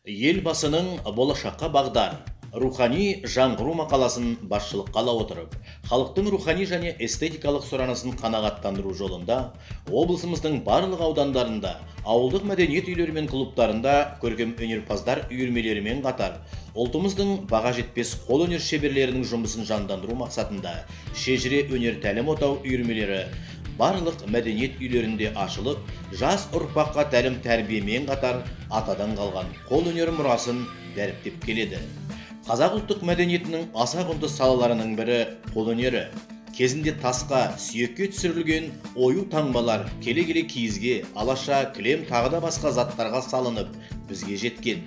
Елбасының «Болашаққа бағдар: рухани жаңғыру» мақаласын басшылыққа ала отырып, халықтың рухани және эстетикалық сұранысын қанағаттандыру жолында облысымыздың барлық аудандарында, ауылдық мәдениет үйлері мен клубтарында көркем өнерпаздар үйірмелерімен қатар, ұлтымыздың баға жетпес қолөнер шеберлерінің жұмысын жандандыру мақсатында «Шежіре өнер тәлім отау» үйірмелері барлық мәдениет үйлерінде ашылып, жас ұрпаққа тәлім тәрбиемен қатар атадан қалған қолөнер мұрасын дәріптеп келеді. Қазақ ұлттық мәдениетінің аса құнды салаларының бірі – қолөнері. Кезінде тасқа, сүйекке түсірілген ою таңбалар келе-келе киізге, алаша, кілем, тағы да басқа заттарға салынып, бізге жеткен.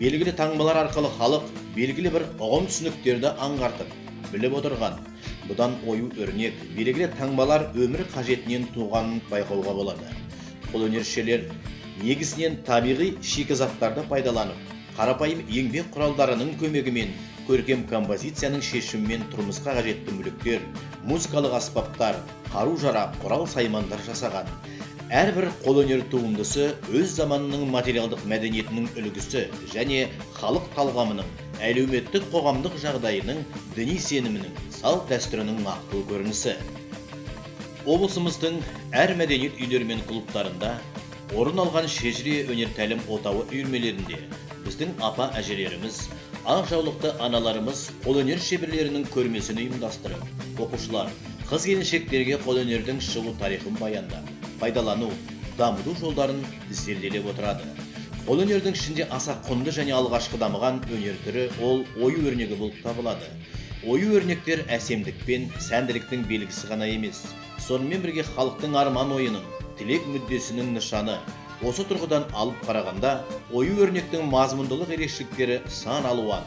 Белгілі таңбалар арқылы халық белгілі бір ұғым түсініктерді аңғартып, біліп отырған. Бұдан ою өрнек, белгілі таңбалар өмір қажетінен туғанын байқауға болады. Қолөнершілер негізінен табиғи шикізаттарды пайдаланып, қарапайым еңбек құралдарының көмегімен, көркем композицияның шешімімен тұрмысқа қажетті мүліктер, музыкалық аспаптар, қару-жарақ, құрал-саймандар жасаған. Әрбір қолөнер туындысы өз заманының материалдық мәдениетінің үлгісі және халық талғамының, әлеуметтік қоғамдық жағдайының, діни сенімінің, салт дәстүрінің нақтылы көрінісі. Облысымыздың әр мәдениет үйлері мен клубтарында орын алған «Шежіре өнер тәлім отауы» үйірмелерінде біздің апа әжелеріміз, ақ жаулықты аналарымыз қолөнер шеберлерінің көрмесін ұйымдастырып, оқушылар, қыз келіншектерге қолөнердің шығу тарихын баяндап, пайдалану, дамыту жолдарын зерделеп отырады. Қолөнердің ішінде аса құнды және алғашқы дамыған өнер түрі ол ою өрнегі болып табылады. Ою өрнектер әсемдік пен сәнділіктің белгісі ғана емес, сонымен бірге халықтың арман ойының, тілек мүддесінің нышаны. Осы тұрғыдан алып қарағанда, ою өрнектің мазмұндылық ерекшеліктері сан алуан.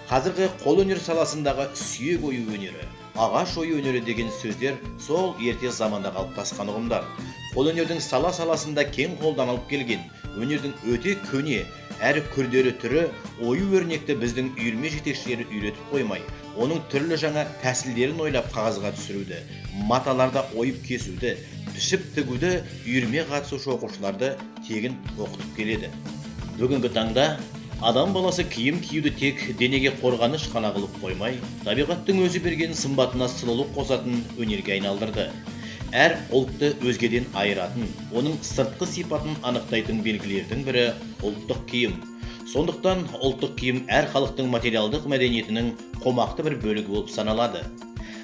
Қазіргі қолөнер саласындағы сүйек ою өнері, ағаш ою өнері деген сөздер сол ерте заманда қалыптасқан ұғымдар. Қолөнердің сала саласында кең қолданылып келген өнердің өте көне әрі күрделі түрі ою өрнекті біздің үйірме жетекшілері үйретіп қоймай, оның түрлі жаңа тәсілдерін ойлап, қағазға түсіруді, маталарда ойып кесуді, пішіп тігуді үйірме қатысушы оқушыларды тегін оқытып келеді. Бүгінгі таңда адам баласы киім киюді тек денеге қорғаныш қана қылып қоймай, табиғаттың өзі берген сымбатына сұлулық қосатын өнерге айналдырды. Әр ұлтты өзгеден айыратын, оның сыртқы сипатын анықтайтын белгілердің бірі – ұлттық киім. Сондықтан ұлттық киім әр халықтың материалдық мәдениетінің қомақты бір бөлігі болып саналады.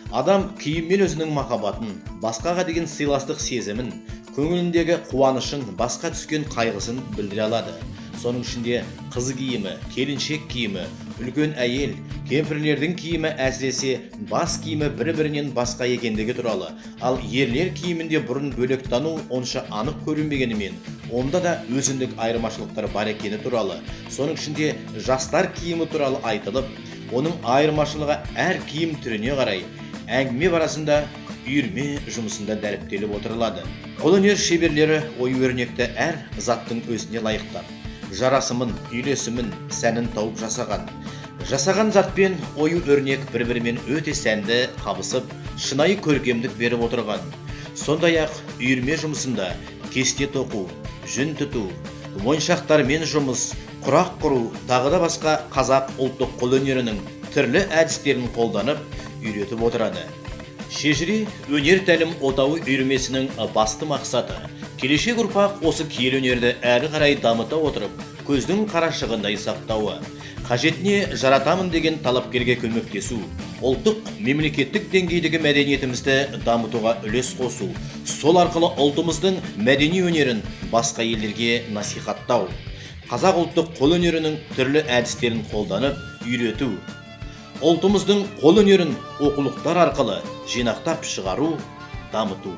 Адам киіммен өзінің махаббатын, басқаға деген сыйластық сезімін, көңіліндегі қуанышын, басқа түскен қайғысын білдіре алады. Соның ішінде қыз киімі, келіншек киімі, үлкен әйел, кемпірлердің киімі, әсіресе бас киімі бір бірінен басқа екендігі туралы, ал ерлер киімінде бұрын бөлектану онша анық көрінбегенімен, онда да өзіндік айырмашылықтар бар екені туралы, соның ішінде жастар киімі туралы айтылып, оның айырмашылығы әр киім түріне қарай әңгіме барысында, үйірме жұмысында дәріптеліп отырылады. Қолөнер шеберлері ою өрнекті әр заттың өзіне лайықтап, жарасымын, үйлесімін, сәнін тауып жасаған. Жасаған затпен ою өрнек бір бірімен өте сәнді қабысып, шынайы көркемдік беріп отырған. Сондай ақ үйірме жұмысында кесте тоқу, жүн түту, моншақтармен жұмыс, құрақ құру, тағы да басқа қазақ ұлттық қолөнерінің түрлі әдістерін қолданып үйретіп отырады. «Шежіре өнер тәлім отауы» үйірмесінің басты мақсаты – келешек ұрпақ осы киелі өнерді әрі қарай дамыта отырып, көздің қарашығындай сақтауы, қажетіне жаратамын деген талапкерге көмектесу, ұлттық, мемлекеттік деңгейдегі мәдениетімізді дамытуға үлес қосу, сол арқылы ұлтымыздың мәдени өнерін басқа елдерге насихаттау, қазақ ұлттық қолөнерінің түрлі әдістерін қолданып үйрету, ұлтымыздың қолөнерін оқулықтар арқылы жинақтап шығару, дамыту.